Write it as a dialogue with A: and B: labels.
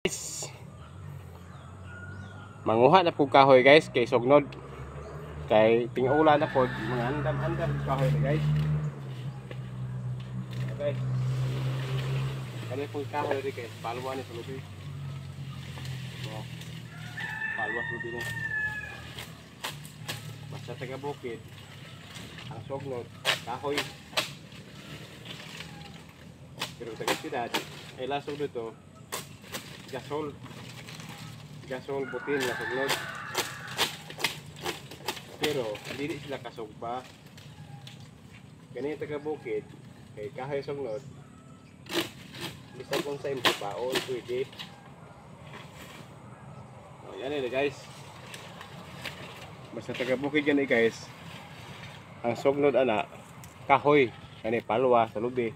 A: Guys. Manguha na po kahoy, guys, kay sugnod. Kay ting-ulan na po, mga andam-andam kahoy na, guys. Okay, guys. Kani po kahoy rin, guys, palwa ni sulubi. Oh. Palwa sulubi ni. Basta taga bukid, ang sugnod, kahoy. Pero taga siyudad, ay lasog dito, gasol. Gasol, butin, lasugnod. Pero, hindi sila kasugba. Ganyan taga bukid, kay kahoy sugnod, bisan kung sa imong baon, pwede. O, yan eh, guys. Basta taga bukid gani, guys, ang sugnod ana, kahoy. Kani palwa sa lubi.